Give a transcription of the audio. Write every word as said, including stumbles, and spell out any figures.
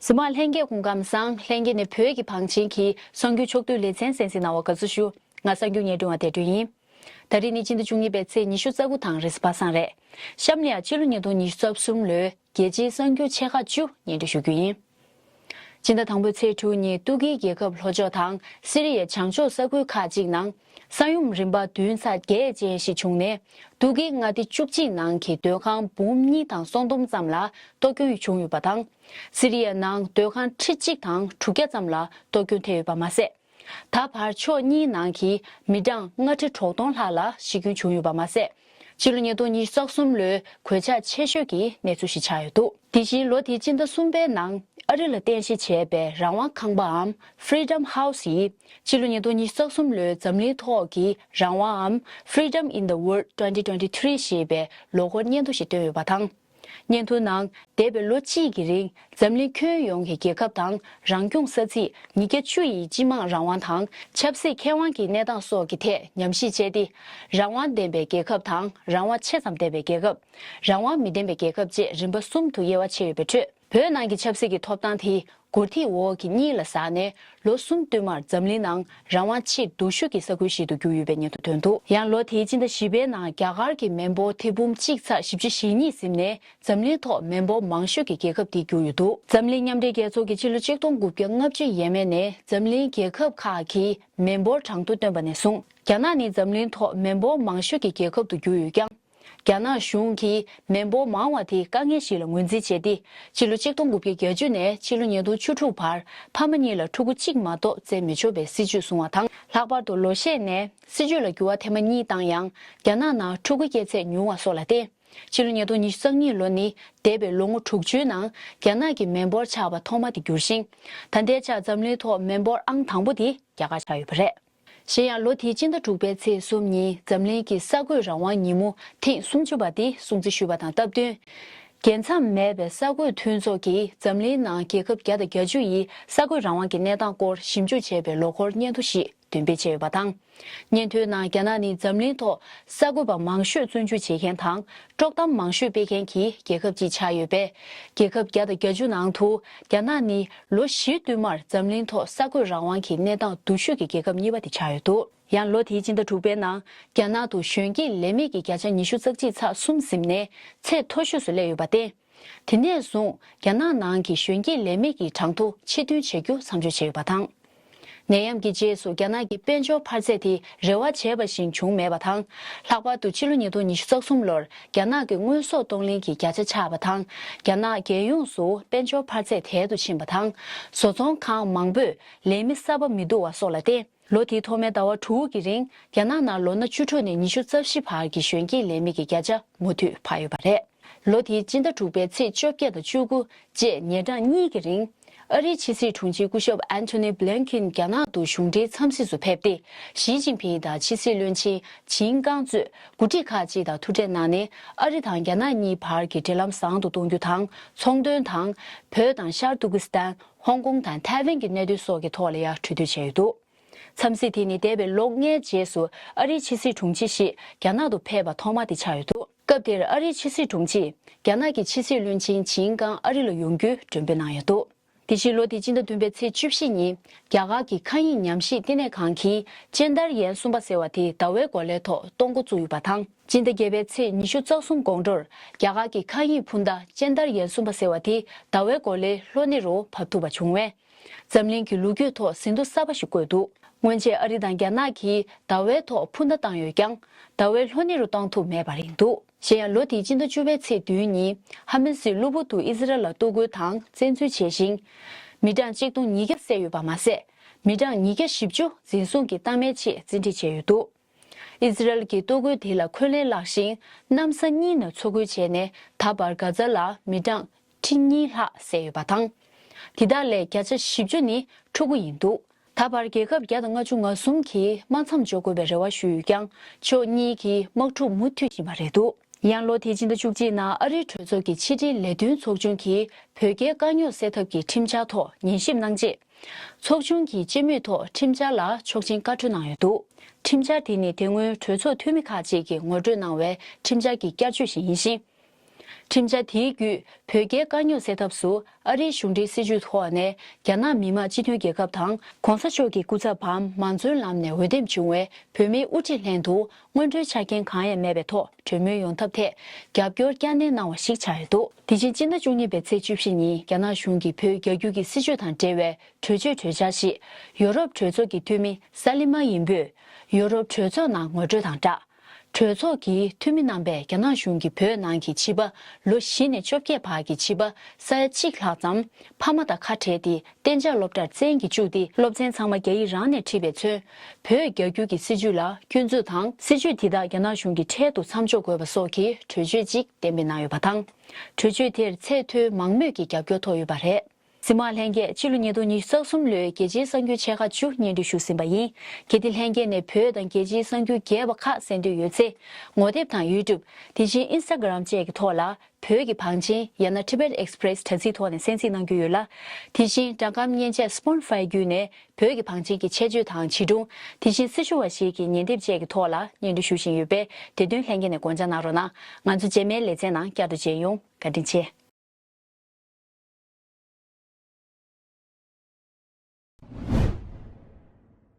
གཟིགས་མོ་བ་ལྷན་རྒྱས་སྐུ་ཁམས་བཟང་། ལྷན་རྒྱས་ནས་བོད་ཀྱི་བང་ཆེན་གྱི་གསར་འགྱུར་ཕྱོགས་བསྡུས་ལེ་ཚན་གསན་གཟིགས་གནང་བར་དགའ་བསུ་ཞུ། ང་གསར་འགྱུར་སྙན་སྒྲོན་པ་བདེ་སྒྲོན་ཡིན། ད་རེས་ནི་སྤྱི་ཟླ་བཅུ་གཉིས་པའི་ཚེས་ཉི་ཤུ་རྩ་དགུ་དང་རེས་གཟའ་པ་སངས་རེད། གཤམ་ནས་ཡང་ཕྱི་ལོ་ཉིས་སྟོང་ཉི་ཤུ་རྩ་གསུམ་ལོའི་རྒྱལ་སྤྱིའི་གསར་འགྱུར་ཆེ་ཁག་བཅུ་སྙན་སྒྲོན་ཞུ་རྒྱུ་ཡིན། སྤྱི་ཟླ་དང་པོའི་ཚེས་དྲུག་ཉིན་ཏུར་ཀིའི་རྒྱལ་ཁབ་ལྷོ་ཕྱོགས་དང་སི་རི་ཡའི་བྱང་ཕྱོགས་ས་ཁུལ་ཁག་ཅིག་ནང་ས་ཡོམ་རིམ་པ་བདུན་ཚེག་བརྒྱད་ཅན་ཞིག་བྱུང་ནས། ཏུར་ཀིའི་མངའ་སྡེ་བཅུ་གཅིག་ནང་གི་སྡོད་ཁང་འབུམ་གཉིས་དང་སོ་བདུན་ཙམ་ལ་གཏོར་སྐྱོན་བྱུང་ཡོད་པ་དང་། སི་རི་ཡའི་ནང་སྡོད་ཁང་ཁྲི་གཅིག་དང་དྲུག་བརྒྱ་ཙམ་ལ་གཏོར་སྐྱོན་ཐེབས་ཡོད་པ་མ་ཟད། ད་བར་ཕྱོགས་གཉིས་ནང་གི་མི་གྲངས་ལྔ་ཁྲི་དྲུག་སྟོང་ལྷག་ལ་ཤི་སྐྱོན་བྱུང་ཡོད་པ་མ་ཟད། ཕྱི་ལོ་ཉིས་སྟོང་ཉི་ཤུ་རྩ་གསུམ་ལོའི་གོད་ཆག་ཆེ་ཤོས་ཀྱི་གནས་ཚུལ་ཞིག་ཆགས་ཡོད་འདུག་དེ་བཞིན་ལོ་དེའི་སྤྱི་ཟླ་གསུམ་པའི་ནང་ཨ་རི་ལ་རྟེན་གཞི་བྱས་པའི་རང་དབང་ཁང་པའམ་Freedom House ཡིས་ཕྱི་ལོ་ཉིས་སྟོང་ཉི་ཤུ་རྩ་གསུམ་ལོའི་འཛམ་གླིང་ཐོག་གི་རང་དབང་འམ་Freedom in the World twenty twenty-three ཞེས་པའི་ལོ་འཁོར་སྙན་ཐོ་ཞིག་བཏོན་ཡོད་པ་དང་། སྙན་ཐོའི་ནང་འདས་པའི་ལོ་གཅིག་གི་རིང་འཛམ་གླིང་ཁྱོན་ཡོངས་ཀྱི་རྒྱལ་ཁབ་དང་རང་སྐྱོང་ས་ཚིགས་ཉིས་བརྒྱ་བཅུ་ཡི་སྤྱི་དམངས་རང་དབང་དང་ཆབ་སྲིད་ཁེ་དབང་གི་གནས་སྟངས་སོགས་ཀྱི་ཐད་ཉམས་ཞིབ་བྱས་ཏེ། རང་དབང་ལྡན་པའི་རྒྱལ་ཁབ་དང་རང་དབང་ཆེ་ཙམ་ལྡན་པའི་རྒྱལ་ཁབ། རང་དབང་མི་ལྡན་པའི་རྒྱལ་ཁབ་བཅས་རིམ་པ་གསུམ་དུ་དབྱེ་བ་ཕྱེ་ཡོད་པའི་ཁྲོད། བོད་ནང་གི་ཆབ་སྲིད་ཀྱི་ཐོབ་ཐང་དེ་འགོ་ཁྲིད་འོག་གི་གཉིད་ལ་ཟགས་ནས། ལོ་གསུམ་བསྟུད་མར་འཛམ་གླིང་ནང་རང་དབང་ཆེས་སྡུག་ཤོས་ཀྱི་ས་ཁུལ་ཞིག་ཏུ་གྱུར་ཡོད་པའི་སྙན་ཐོ་ཐོན་འདུག་ཡང་ལོ་དེའི་སྤྱི་ཟླ་བཞི་པའི་ནང་རྒྱ་གར་གྱི་མི་འབོར་ཐེར་འབུམ་གཅིག་ཚེག་བཞི་བཅུ་ཞེ་གཉིས་ཟིན་ནས། འཛམ་གླིང་ཐོག་མི་འབོར་མང་ཤོས་ཀྱི་རྒྱལ་ཁབ་དེ་གྱུར་ཡོད་འདུག་འཛམ་གླིང་མཉམ་འབྲེལ་རྒྱལ་ཚོགས་ཀྱིས་ཕྱི་ལོ་ཆིག་སྟོང་དགུ་བརྒྱ་ལྔ་བཅུ་ཡས་མས་ནས་འཛམ་གླིང་རྒྱལ་ཁབ་ཁག་གི་མི་འབོར་གྲངས་ཐོ་བཏོན་པ་ནས་བཟུང་། རྒྱ་ནག་ནི་འཛམ་གླིང་ཐོག་མི་འབོར་མང་ཤོས་ཀྱི་རྒྱལ་ཁབ་ཏུ་གྱུར་ཡོད་ཀྱང་། རྒྱ་ནག་གཞུང་གིས་མི་འབོར་མང་བ་དེ་དཀའ་ངལ་ཞིག་ལ་ངོས་འཛིན་བྱས་ཏེ། ཕྱི་ལོ་ཆིག་སྟོང་དགུ་བརྒྱ་བརྒྱད་ཅུ་ནས་ཕྱི་ལོ་ཉིས་སྟོང་བཅུ་དྲུག་བར་ཕ་མ་གཉིས་ལ་ཕྲུ་གུ་གཅིག་མ་གཏོགས་བཙས་མི་ཆོག་པའི་སྲིད་ཇུས་བཟུང་བ་དང་། ལྷག་པར་དུ་ལོ་ཤས་ནས་སྲིད་ཇུས་ལ་འགྱུར་བ་ཐེངས་མ་གཉིས་བཏང་ཡང་། རྒྱ་ནག་ནང་ཕྲུ་གུ་སྐྱེ་ཚད་ཉུང་བ་སོགས་ལ་བརྟེན། ཕྱི་ལོ་ཉིས་སྟོང་ཉི་ཤུ་རྩ་གཉིས་ལོ་ནི་འདས་པའི་ལོ་ངོ་དྲུག་ཅུའི་ནང་རྒྱ་ནག་གི་མི་འབོར་ཆག་པ་ཐོག་མ་དེ་གྱུར་ཞིང་། ད་ལྟའི་ཆར་འཛམ་གླིང་ཐོག་མི་འབོར་ཨང་དང་པོ་དེ་རྒྱ་གར་ཆགས་ཡོད་པ་རེད། གཞན་ཡང་ལོ་དེའི་སྤྱི་ཟླ་དྲུག་པའི་ཚེས་གསུམ་ཉིན་འཛམ་གླིང་གི་གསར་འགོད་རང་དབང་ཉིན་མོ་ཐེངས་སུམ་ཅུ་པ་དེ་སྲུང་བརྩི་ཞུས་པ་དང་སྟབས་བསྟུན། རྒྱལ་མཚམས་མེད་པའི་གསར་འགོད་མཐུན་ཚོགས་ཀྱིས་འཛམ་གླིང་ནང་རྒྱལ་ཁབ་བརྒྱ་དང་བརྒྱད་ཅུ་ཡི་གསར་འགོད་རང་དབང་གི་གནས་སྟངས་སྐོར་ཞིབ་འཇུག་བྱས་པའི་ལོ་འཁོར་སྙན་ཐོ་ཞིག་འདོན་སྤེལ་བྱས་ཡོད་པ་དང་། སྙན་ཐོའི་ནང་རྒྱ་ནག་ནི་འཛམ་གླིང་ཐོག་གསར་འགོད་པ་མང་ཤོས་བཙོན་འཇུག་བྱེད་མཁན་དང་དཀྲོག་གཏམ་མང་ཤོས་སྤེལ་མཁན་གྱི་རྒྱལ་ཁབ་ཅིག་ཆགས་ཡོད་པས། རྒྱལ་ཁབ་བརྒྱ་དང་བརྒྱད་ཅུ་ནང་དུ་རྒྱ་ནག་ནི་ལོ་བཞི་བསྟུད་མར་འཛམ་གླིང་ཐོག་གསར་འགོད་རང་དབང་གི་གནས་སྟངས་སྡུག་ཤོས་ཀྱི་རྒྱལ་ཁབ་གཉིས་པ་དེ་ཆགས་ཡོད་འདུག་ཡང་ལོ་དེའི་སྤྱི་ཟླ་དྲུག་པའི་ནང་རྒྱ་ནག་ཏུ་གཞོན་སྐྱེས་ལས་མེད་ཀྱི་བརྒྱ་ཆ་ཉི་ཤུ་རྩ་གཅིག་ཚེག་གསུམ་ཟིན་ནས་ཚད་མཐོ་ཤོས་སུ་སླེབས་ཡོད་པར་བརྟེན། དེ་ནས་བཟུང་རྒྱ་ནག་ནང་གི་གཞོན་སྐྱེས་ལས་མེད་ཀྱི་གྲངས་ཐོ་ཕྱིར་ཐོན་བྱ་རྒྱུ་མཚམས་འཇོག་བྱས་ཡོད་པ་དང་། ནད་ཡམས་ཀྱི་རྗེས་སུ་རྒྱ་ནག་གི་དཔལ་འབྱོར་འཕར་ཚད་དེ་རེ་བ་བྱས་པ་བཞིན་བྱུང་མེད་པ་དང་། ལྷག་པར་དུ་ཕྱི་ལོ་ཉིས་སྟོང་ཉི་ཤུ་རྩ་གསུམ་ལོར་རྒྱ་ནག་གི་དངོས་ཟོག་གཏོང་ལེན་གྱི་བརྒྱ་ཆ་ཆག་པ་དང་། རྒྱ་ནག་རྒྱལ་ཡོངས་སུ་དཔལ་འབྱོར་འཕར་ཚད་དལ་དུ་ཕྱིན་པ་དང་། བཟོ་ཚོང་ཁང་མང་པོས་ལས་མི་གསར་པ་མི་བསྡུ་བ་སོགས་ལ་བརྟེན། ལོ་དེའི་ཐོག་མའི་ཟླ་བ་དྲུག་གི་རིང་རྒྱ་ནག་ནང་ལོ་ན་བཅུ་དྲུག་ནས་ཉི་ཤུ་རྩ་བཞི་བར་གྱི་གཞོན་སྐྱེས་ལས་མི་གི་བརྒྱ་ཆ་མུ་མཐུད་འཕར་ཡོད་པ་རེད། ལོ་དེའི་སྤྱི་ཟླ་དྲུག་པའི་ཚེས་བཅོ་བརྒྱད་དང་བཅུ་དགུ་བཅས་ཉིན་གྲངས་གཉིས་ཀྱི་རིང་། ཨ་རིའི་ཕྱི་སྲིད་དྲུང་ཆེ་སྐུ་ཞབས་Antony Blinken རྒྱ་ནག་ཏུ་གཞུང་འབྲེལ་འཚམས་གཟིགས་སུ་ཕེབས་ཏེ། ཞི་ཅིན་ཕིང་དང་ཕྱི་སྲིད་བློན་ཆེན་ཆིན་ཀང་གཙོས་འགོ་ཁྲིད་ཁག་ཅིག་དང་ཐུག་འཕྲད་གནང་ནས། ཨ་རི་དང་རྒྱ་ནག་གཉིས་བར་གྱི་འབྲེལ་ལམ་བཟང་དུ་གཏོང་རྒྱུ་དང་། ཚོང་དོན་དང་། བོད་དང་ཤར་ཏུར་ཀི་སི་ཐན། ཧོང་ཀོང་དང་ཐའེ་ཝན་གྱི་གནད་དོན་སོགས་ཀྱི་ཐོག་ལ་ཡང་གྲོས་བསྡུར་བྱས་ཡོད་འདུག་འཚམས་གཟིགས་དེ་ནི་འདས་པའི་ལོ་ལྔའི་རྗེས་སུ་ཨ་རིའི་ཕྱི་སྲིད་དྲུང་ཆེ་ཞིག་རྒྱ་ནག་ཏུ་ཕེབས་པ་ཐོག་མ་དེ་ཆགས་ཡོད་འདུག་སྐབས་དེར་ཨ་རིའི་ཕྱི་སྲིད་དྲུང་ཆེས་རྒྱ་ནག་གི་ཕྱི་སྲིད་བློན་ཆེན་ཆིན་ཀང་ཨ་རི་ལ་ཡོང་རྒྱུའི་མགྲོན་འབོད་གནང་ཡོད་འདུག་དེ་བཞིན་ལོ་དེའི་སྤྱི་ཟླ་བདུན་པའི་ཚེས་བཅུ་བཞི་ཉིན་རྒྱ་གར་གྱི་མཁའ་དབྱིངས་ཉམས་ཞིབ་བསྟི་གནས་ཁང་གིས་ཅན་ཏར་ཡན་གསུམ་པ་ཟེར་བ་དེ་ཟླ་བའི་གོ་ལའི་ཐོག་གཏོང་འགོ་བཙུགས་ཡོད་པ་དང་། སྤྱི་ཟླ་བརྒྱད་པའི་ཚེས་ཉི་ཤུ་རྩ་གསུམ་དགོང་དྲོར་རྒྱ་གར་གྱི་མཁའ་དབྱིངས་འཕུར་མདའ་ཅན་ཏར་ཡན་གསུམ་པ་ཟེར་བ་དེ་ཟླ་བའི་གོ་ལའི་ལྷོ་སྣེ་རུ་བབས་ཐུབ་པ་བྱུང་བས། འཛམ་གླིང་གི་ལོ་རྒྱུས་ཐོག་ཟིན་ཐོ་གསར་པ་ཞིག་བཀོད་འདུག་སྔོན་ཆད་ཨ་རི་དང་རྒྱ་ནག་གིས་ཟླ་བའི་ཐོག་འཕུར་མདའ་བཏང་ཡོད་ཀྱང་། ཟླ་བའི་ལྷོ་སྣེ་རུ་གཏོང་ཐུབ་མེད་པ་རེད་འདུག་གཞན་ཡང་ལོ་དེའི་སྤྱི་ཟླ་བཅུ་པའི་ཚེས་བདུན་ཉིན་ཧ་མ་སིས་གློ་བུར་དུ་ཨི་ཟི་རལ་ལ་གཏོར་རྒོལ་དང་བཙན་འཛུལ་བྱས་ཤིང་། མི་གྲངས་གཅིག་སྟོང་ཉིས་བརྒྱ་བསད་ཡོད་པ་མ་ཟད། མི་གྲངས་ཉིས་བརྒྱ་བཞི་བཅུ་འཛིན་བཟུང་གིས་གཏའ་མའི་ཆེད་བཙན་ཁྲིད་བྱས་ཡོད་འདུག་ཨི་ཟི་རལ་གྱི་གཏོར་རྒོལ་དེ་ལ་འཁོན་ལན་བརླགས་ཤིང་། གནམ་ས་གཉིས་ནས་འཚོ་རྒོལ་བྱས་ནས་ད་བར་གྷ་ཛ་ལ་མི་གྲངས་ཁྲི་གཉིས་ལྷག་བསད་ཡོད་པ་དང་། དེ་དག་ལས་བརྒྱ་ཆ་བཞི་བཅུ་ནི་ཕྲུ་གུ་ཡིན་འདུག་ད་བར་རྒྱལ་ཁབ་བརྒྱ་དང་ལྔ་བཅུ་ང་གསུམ་གྱིས་དམག་མཚམས་འཇོག་དགོས་པའི་རེ་བ་ཞུས་ཡོད་ཀྱང་། ཕྱོགས་གཉིས་ཀྱིས་དམག་འཁྲུག་མུ་མཐུད་བཞིན་པ་རེད་འདུག་ཡང་ལོ་དེའི་སྤྱི་ཟླ་བཅུ་གཅིག་ནང་ཨ་རིའི་གྲོས་ཚོགས་ཀྱི་ཕྱི་འབྲེལ་ལས་དོན་ཚོགས་ཆུང་གིས་བོད་རྒྱའི་དཀའ་རྙོག་སེལ་ཐབས་ཀྱི་ཁྲིམས་འཆར་ཐོག་ཉན་ཞིབ་གནང་རྗེས། ཚོགས་ཆུང་གི་སྤྱི་མོས་ཐོག་ཁྲིམས་འཆར་ལ་ཆོག་མཆན་བཀའ་འཁྲོལ་གནང་ཡོད་འདུག་ཁྲིམས་འཆར་དེ་ནི་དེ་སྔོན་གྲོས་ཚོགས་འཐུས་མི་ཁག་ཅིག་གིས་ངོ་སྤྲོད་གནང་བའི་ཁྲིམས་འཆར་གྱི་བསྐྱར་བཅོས་ཤིག་ཡིན་ཞིང་། ཁྲིམས་འཆར་དེའི་བརྒྱུད་བོད་རྒྱའི་དཀའ་རྙོག་སེལ་ཐབས་སུ་ཨ་རིའི་གཞུང་འབྲེལ་སྲིད་ཇུས་ཐོག་ནས་རྒྱ་ནག་མི་དམངས་སྤྱི་མཐུན་རྒྱལ་ཁབ་དང་གོང་ས་མཆོག་གི་སྐུ་ཚབ་བམ་མང་རྫོང་ལམ་ནས་འོས་འདེམས་བྱུང་བའི་བོད་མིའི་དབུ་ཁྲིད་ལྷན་དུ་སྔོན་འགྲོའི་ཆ་རྐྱེན་གང་ཡང་མེད་པའི་ཐོག་གྲོས་མོལ་ཡོང་ཐབས་ཐད་རྒྱབ་སྐྱོར་བསྐྱར་ནན་གནང་བ་ཞིག་ཆགས་ཡོད་འདུག་དེ་བཞིན་སྤྱི་ཟླ་བཅུ་གཉིས་པའི་ཚེས་བཅུ་བཞི་ཉིན་རྒྱ་ནག་གཞུང་གིས་བོད་རྒྱག་རྒྱུ་གི་སྲིད་ཇུས་དང་འབྲེལ་བའི་གྲོས་ཆོད་གྲོས་འཆར་ཞིག་ཡོ་རོབ་གྲོས་ཚོགས་ཀྱི་འཐུས་མི་ས་ལི་མ་ཡིན་པོས་ཡོ་རོབ་གྲོས་ཚོགས་ནང་ངོ་སྤྲོད་དང་སྦྲགས། གྲོས་ཚོགས་ཀྱི་འཐུས་མི་རྣམ་པས་རྒྱ་ནག་གཞུང་གིས་བོད་ནང་གི་བྱིས་པ་ལོ་བཞི་ནས་བཅོ་བརྒྱད་བར་གྱི་བྱིས་པ་ས་ཡ་གཅིག་ལྷག་ཙམ་ཕ་མ་དང་ཁ་བྲལ་ཏེ་གཏན་འཇགས་སློབ་གྲྭར་བཙན་གྱིས་བཅུག་སྟེ། སློབ་ཚན་ཚང་མ་རྒྱ་ཡིག་རང་ནས་ཁྲིད་པས་མཚོན། བོད་རྒྱག་རྒྱུ་གི་སྲིད་ཇུས་ལ་སྐྱོན་འཛུགས་དང་། སྲིད་ཇུས་འདི་དག་རྒྱ་ནག་གཞུང་གིས་འཕྲལ་དུ་མཚམས་འཇོག་དགོས་པ་སོགས་ཀྱི་གྲོས་ཆོད་ཅིག་གཏན་འབེབས་གནང་ཡོད་པ་དང་། གྲོས་ཆོད་དེར་ཚད་མཐོའི་མང་མོས་ཀྱི་རྒྱབ་སྐྱོར་ཐོབ་ཡོད་པ་རེད། གཟིགས་མོ་བ་ལྷན་རྒྱས། ཕྱི་ལོ་ཉིས་སྟོང་ཉི་ཤུ་རྩ་གསུམ་ལོའི་རྒྱལ་སྤྱིའི་གསར་འགྱུར་ཆེ་ཁག་བཅུ་སྙན་སྒྲོན་ཞུས་ཟིན་པ་ཡིན། གལ་ཏེ་ལྷན་རྒྱས་ནས་བོད་དང་རྒྱལ་སྤྱིའི་གསར་འགྱུར་རྒྱས་པ་ཁག་གསན་འདོད་ཡོད་ཚེ། ངོ་དེབ་དང་ཡུ་ཊུབ། དེ་བཞིན་ཨིན་སི་ཊ་གྷི་རམ་བཅས་ཀྱི་ཐོག་ལ་བོད་ཀྱི་བང་ཆེན་ཡང་ན་Tibet Express དྲ་ཚིགས་ཐོག་ནས་གསན་གཟིགས་གནང་རྒྱུ་ཡོད་ལ། དེ་བཞིན་སྒྲ་སྒམ་མཉེན་ཆས་Spotify བརྒྱུད་ནས་བོད་ཀྱི་བང་ཆེན་གྱི་ཆེད་བརྗོད་དང་བྱིས་སྒྲུང་། དེ་བཞིན་སྲི་ཞུ་བ་ཞིག་གི་ཉན་དེབ་བཅས་ཀྱི་ཐོག་ལ་སྙན་སྒྲོན་ཞུ་བཞིན་ཡོད་པས། དེ་དོན་ལྷན་རྒྱས་ནས་དགོངས་འཇགས་གནང་རོགས་གནང་། ང་ཚོ་རྗེས་མའི་ལེ་ཚན་ནང་བསྐྱར་དུ་མཇལ་ཡོང་། བཀའ་དྲིན་ཆེ།